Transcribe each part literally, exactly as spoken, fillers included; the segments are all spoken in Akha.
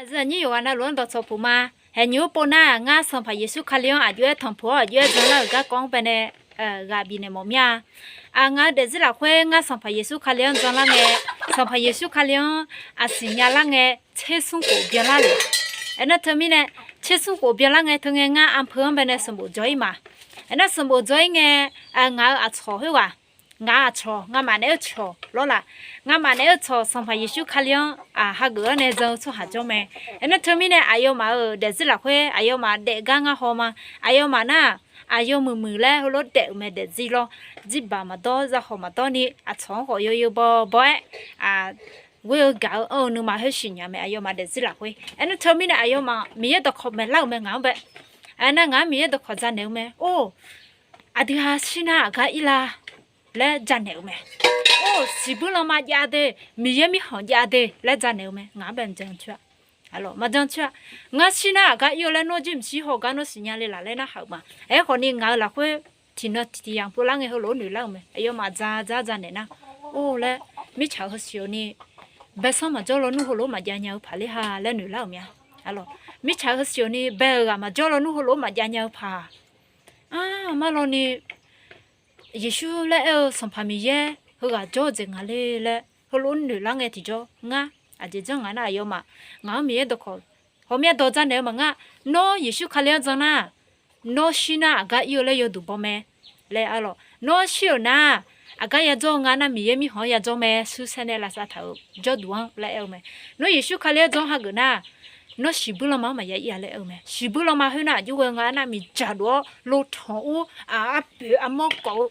Aqyuif aqnyir yawqghaq navluf-anr dawqcawq puq ma. Haeq nyiq-awr pov nar, ngar Sanqpaq Yeqsur Kali-anr aqjox-aer tanqpuq-awr aqjox-aer janlar-euq garkawv-anr baenae ghaq bifnaeq mawf mir-a. Ngaq-eu daefzir lafkhoer ngar Sanqpaq Yeqsur Kali-anr janlar ngae, Sanqpaq Yeqsur Kali-anr aqsiq nyalar ngae, tsersmr khof byanlar lef. Aernar teumirnae, tsersmr khof byanlar ngae teungae ngar arpeu-anr baenae sanqbof dzawr-ir ma. Aernar sanqbof dzawr-ir ngae, ngaq-euq aqcawq khoerghaq, ngaq-euq aqcawq, ngamaf naeq-eu cawq lawrlaf, ngamaf naeq-eu cawq Sanqpaq Yeqsur Kali-anr hageuf-awr nae jan-eu tsawrhaq jawr mae. Aernar teumirnae aqyawfmaf-euq daefzir lafkhoer aqyawfmaf daefgar ngar haw ma. Aqyawfmaf nar-aq, aqyawf muiqmuiq laer heulof-aer daef-euq mae daefzir lawr. Jirbaq maqdawr, zahaw maqdawr ni aqcawq-anr khawf yawzeu bawbaw-aer ghoer-eu gaq-eu anr-eu nuima khoer siqnya mae, aqyawfmaf daefzir lafkhoer. Aernar teumirnae aqyawfmaf Miqyaer dawqkawq maeqlar-euq mae ngaq-anr bae. Aernar ngaq-anr Miqyaer dawqkawq janaeq-eu mae. Or, aqdui-aq shir nar aqgar ir la laer janaeq-eu mae. Or, siqbuir lanma jav de, Miqyaer mirkhanq jav de laer janaeq-eu mae, ngaq-anr bae maqjan coer-a. Maqjan coer-a. Ngar shir nar aqgar ir-eu laer nawr jir mqshir haw gar nawr siqnya le laf laer narhaq-euq ma. Aerkhawf ni ngaq-euq lafkhoer tiqnan tiqtiq yamq pov lar ngae heulof-aer noeq lar-euq mae. Aqyawfmaf ja ja janaeq nar, or laer, mirtsaq-euq heusiq-awq ni baesanr maqjawr lawnmr heulof-aer maqjav nya-eu paq ler ha laer noeq lar-euq mae-a. Arlawq, mirtsaq-euq heusiq-awq ni bae-euq ghaq maqjawr lawnmr heulof-aer maqjav nya-eu paq. Armar lawni Yeqsur laer aer-eu Sanqpaq Miqyaer heughaq jawr-eu jeq nga le laer heulof-aer noeq lar ngae tiqjawr ngar, aqjeq janr nga nar aqyawfmaf ngaq-anr Miqyaer dawqkawq hawmya dawq janaeq-eu maqngeur-a. Nawr Yeqsur Kali-anr jan nar, nawr shir nar aqgar ir-eu laer yawduq baw mae laer arlawq. Nawr shir-euq nar, aqgar yajawr-eu nga nar Miqyaer mirkhanq-anr yajawr mae, shuir saer nae lavsav taq-euq jawrduq-anr laer aer-eu mae. Nawr Yeqsur Kali-anr jan hageuf nar, nawr siqbuir lanma-anr maqya ir-a laer aer-eu mae. Siqbuir lanma khoer nar aqjox ghae-eu nga nar miqdzaq dov-awr lotanq ur, aq, arpoeq armawr kawf-eu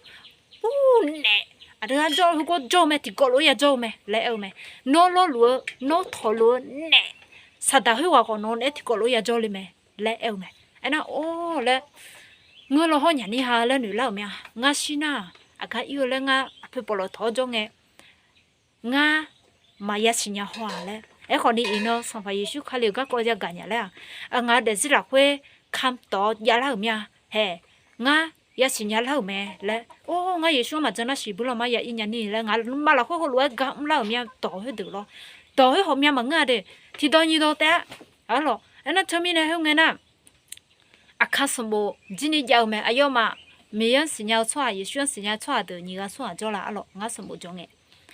ur naef, aqdui-anr jawr-eu heugar jawr-eu mae, tiqkawv lof-aer yajawr-eu mae laer aer-eu mae. Nawr lawrluf-eu, nawr tawqluf-eu naef, saqdaq khoerghaq khawf nawq naeq-aer tiqkawv lof-aer yajawr le mae laer aer-eu mae. Aernar or laer, ngeur law hawr nyani ha laer noeq lar-euq mae-a. Ngar shir nar-aq, aqgar ir-eu laer ngar aqpoeq pawqlawq tawq-awr jawr ngae, ngar maqya siqnya haw-aq laer. Aerkhawf ni iqnan Sanqpaq Yeqsur Kali-euq garkawv yagaq nya laer-aq, ngaq-euq daefzir lafkhoer kamq tawf-awr javlar-euq mir-a. Haeq, ngar yasiq nya lar-euq mae laer, or, ngar Yeqsur-anr maqjan nar siqbuir lanma ya ir nya ni laer ngaq nuima lafkhoer heulof-aer gar mrlar-euq mir-a. Dawq khoerdeuq lawr, dawq khoer hawmya maqngeur-a de. Tiqdawq nyiqdawq taef-a. Arlawq, aernar teumirnae khoerngae nar, aqkar sanqbof jir ni jav-eu mae. Aqyawfmaf Miqyaer-anr siqnya-eu tsawrhaq, Yeqsur-anr siqnya-eu tsawrhaq deuq nyiq ghaq tsawrhaq jawr la arlawq. Ngar sanqbof jawr ngae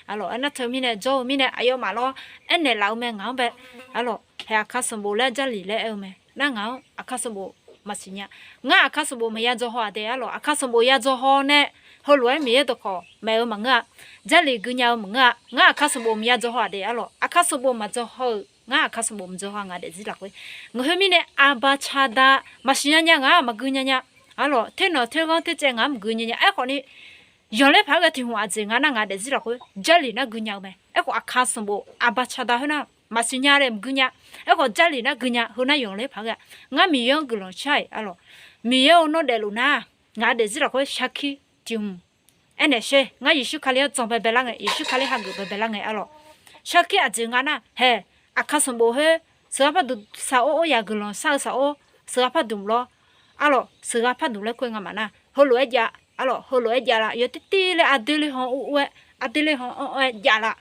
arlawq. Aernar teumirnae jawr-eu mirnae aqyawfmaf lawr aernaeq laf-eu mae ngaq-anr bae. Arlawq, haeq aqkar sanqbof laer Jarlif laer aer-eu mae. Nar ngaq-anr aqkar sanqbof maqsiq nya. Ngar aqkar sanqbof maqya dzaw haw-aq de arlawq. Aqkar sanqbof ya dzaw haw nae heulof-aer Miqyaer dawqkawq maeq-eu maqngeur-a. Jarlif gui nya-eu maqngeur-a. Ngar aqkar sanqbof maqya dzaw haw-aq de arlawq. Aqkar sanqbof maqdzaw haw-euq, ngar aqkar sanqbof maqdzaw haw-aq ngaq daefzir lafkhoer. Ngaq khoermirnae aqbaqcaqda maqsiq nya nya ngaq-anr maqgui nya nya. Arlawq, ternawq terghanr tercaev ngaq-anr maqgui nya nya. Aerkhawf ni yanqler paq-aer ghae tiq hmq aqjeq nga nar ngaq daefzir lafkhoer Jarlif nar gui nya-eu mae. Aerkhawf aqkar sanqbof aqbaqcaqda khoernar maqsiq nya laer maqgui nya. Aerkhawf Jarlif nar gui nya, heu nar yanqler paq-aer ghae. Ngar Miqyaer-anr guiqlanq shar-iq arlawq. Miqyaer-or, nawr daefluf nar, ngaq daefzir lafkhoer sarkir tiq hmq aernaeq sher. Ngar Yeqsur Kali-anr jan baebae lar ngae, Yeqsur Kali hageuf baebae lar ngae arlawq. Sarkir aqjeq nga nar, haeq, aqkar sanqbof khoer seuqghaq pardmq saq or, or yaq guiqlanq shar-eu saq or, seuqghaq pardmq lawr. Arlawq, seuqghaq pardmq laer kur-eu ngamaf nar heulof-aer jav arlawq. Heulof-aer jav la, yawtir tir laer aqdui le han or or-aer, aqdui le han anr anr-aer jav la.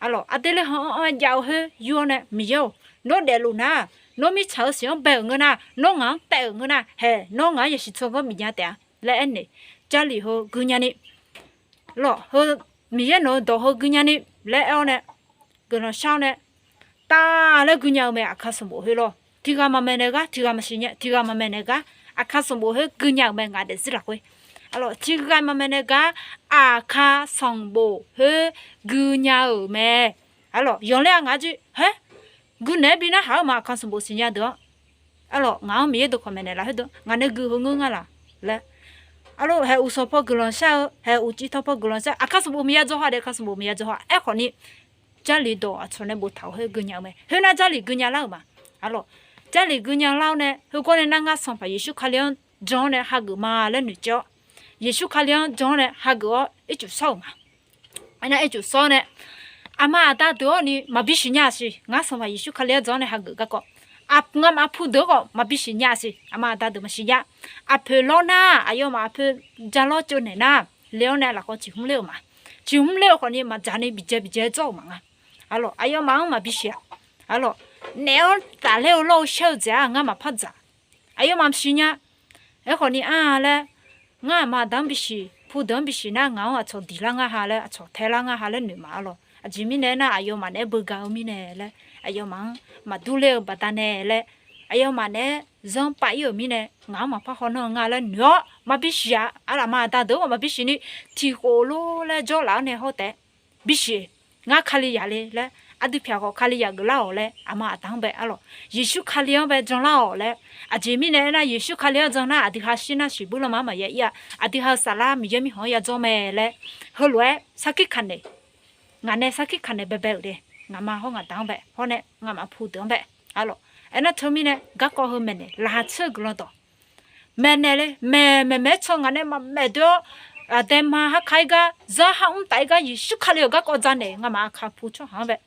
Arlawq, aqdui le han anr anr-aer jav-eu khoer yur-awr nae, Miqyaer-or, nawr daefluf nar, nawr mirtsaq-eu siq-anr bae-euq ngeur nar, nawr ngaq-anr taev-euq ngeur nar, haeq, nawr ngaq-anr yasiq tsawrganr bif nya taef-a laer aernaeq, Jarlif heu gui nya ni, lawq, heu Miqyaer nawq-eu dawq heu gui nya ni laer aer-awr nae, guiqlanq shar-awr nae, taq laer gui nya-eu mae. Aqkar sanqbof khoer lawr, tiq ghaq maqmaeq naeq gar, tiq ghaq maqsiq nya, tiq ghaq maqmaeq naeq gar, aqkar sanqbof khoer gui nya-euq mae ngaq daefzir lafkhoer. Arlawq, tiq ghaq maqmaeq naeq gar, aqkar sanqbof khoer gui nya-euq mae. Arlawq, yanqler-a ngaq-anr jir, haer, gui naeq-aer bi narhaq-awr ma aqkar sanqbof siqnya deuq-anr. Arlawq, ngaq-anr Miqyaer dawqkawq maeqnaeq laf khoerdeuq ngaq nae gui heu ngeur nga laq laer. Arlawq, haeq uqsanq paw guiqlanq shar-eu, haeq uqcif tan paw guiqlanq shar, aqkar sanqbof maqya dzaw haw de, aqkar sanqbof maqya dzaw haw. Aerkhawf ni, Jarlif dawq aqcawq nae boftaq-euq khoer gui nya-eu mae. Khoer nar Jarlif gui nya lar-euq ma. Arlawq, Jarlif gui nya lar-awr nae, heugawr nae nar ngar Sanqpaq Yeqsur Kali-anr jan-awr nae hageuf ma laer noeqcaev-awr, Yeqsur Kali-anr jan-awr nae hageuf-awr ircuf shawr-euq ma. Aernar ircuf shawr-awr nae, aqma aqda deuq-awr ni maqbi siqnya siq. Ngar Sanqpaq Yeqsur Kali-anr jan-awr nae hageuf garkawv, ngamaf pu deuq-awr khawf maqbi siqnya siq. Aqma aqda deuq maqsiq nya. Aqpoeq lawr nar, aqyawfmaf aqpoeq ja lawr tsovnaeq nar, le-awr nae lafkhoer ciqhmr ler-euq ma. Ciqhmr ler-eu khawf ni maqdzaq ni biqdzae biqdzae dzawr-euq ma nga. Arlawq, aqyawfmaf-anr maqbi siq-aq. Arlawq, naef-anr tafler-eu lawr-eu shaer-eu jeq-aq ngar maqpar dzaq. Aqyawfmaf maqsiq nya. Aerkhawf ni ar laer, ngar aqma aqda-anr bisiq, pudeuq-anr bisiq nar ngaq-anr aqcawq diq lar nga ha laer, aqcawq tae lar nga ha laer noeq ma arlawq. Aqjeq mirnae aernar, aqyawfmaf naeq-aer beugar-eu mirnae laer, aqyawfmaf-anr maqdur ler-eu baqdanae laer, aqyawfmaf naeq-aer zanr pav-ir-euq mirnae, ngaq-anr maqpar hawnar-eu nga laer noeq-awr maqbisiq-a. Aqma aqda deuq-anr maqbisiq ni, tiqkhof lor laer jawrlaf-awr nae hawr taef-aer bisiq, ngar Kalizaq le laer, aqdui pyaq khawf Kalizaq geuflar-awq laer aqma aqda-anr bae arlawq, Yeqsur Kali-anr bae janlar-awq laer. Aqjeq mirnae aernar, Yeqsur Kali-anr jan nar aqdui ha shir nar siqbuir lanma-anr maqya ir-a. Aqdui ha-eu saflar Miqyaer mirkhanq-anr ya dzawr mae laer, heulof-aer sarkir kaqnaeq, ngaq nae sarkir kaqnaeq baebae-euq de. Ngaqma hawr ngaqda-anr bae hawr nae ngaqma pudeuq-anr bae arlawq. Aernar teumirnae garkawv heu maeqnaeq laqkhaq tser-eu guiqlanq dawq maeqnaeq le. Maeq maeqmaeq-aer can ngaq nae maqmaeq doe-awr, aqdaema harka-ir gar, zar harmr taf-ir gar, Yeqsur Kali-euq garkawv dzaqnaeq, ngaqma aqkaq pu tsawrhaq-anr bae,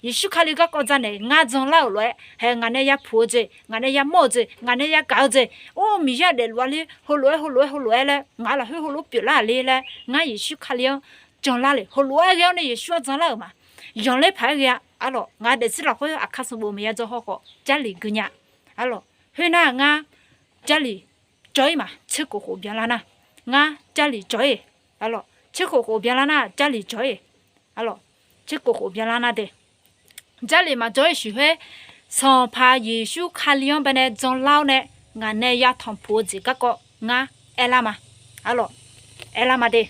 Yeqsur Kali garkawv dzaqnaeq, ngar janlar-euq lof-aer hae, ngaq nae yapuq-eu jeq, ngaq nae yamawr-eu jeq, ngaq nae yagaq-eu jeq, or, Miqyaer-aq daefluf-a le, heulof-aer heulof-aer heulof-aer laer, ngaq lafkhoer heulof pyeuflar-aq le laer, ngar Yeqsur Kali-anr janlar le. Heulof-aer ghae-awr nae Yeqsur-anr janlar-euq ma. Yanqler paq-aer ghae-a arlawq. Ngaq daefzir lafkhoer aqkar sanqbof maqya dzaw haw khawf, Jarlif gui nya arlawq. Khoernar ngar Jarlif jawr-ir ma. Tserkhof khof byanlar nar, ngar Jarlif jawr-ir arlawq. Tserkhof khof byanlar nar Jarlif jawr-ir arlawq. Tserkhof khof byanlar nar de, Jarlif maqjawr-ir siqkhoer, Sanqpaq Yeqsur Kali-anr bae nae janlar-awr nae, ngaq nae yatanq puq-eu jeq garkawv ngar aerlar ma arlawq. Aerlar ma de.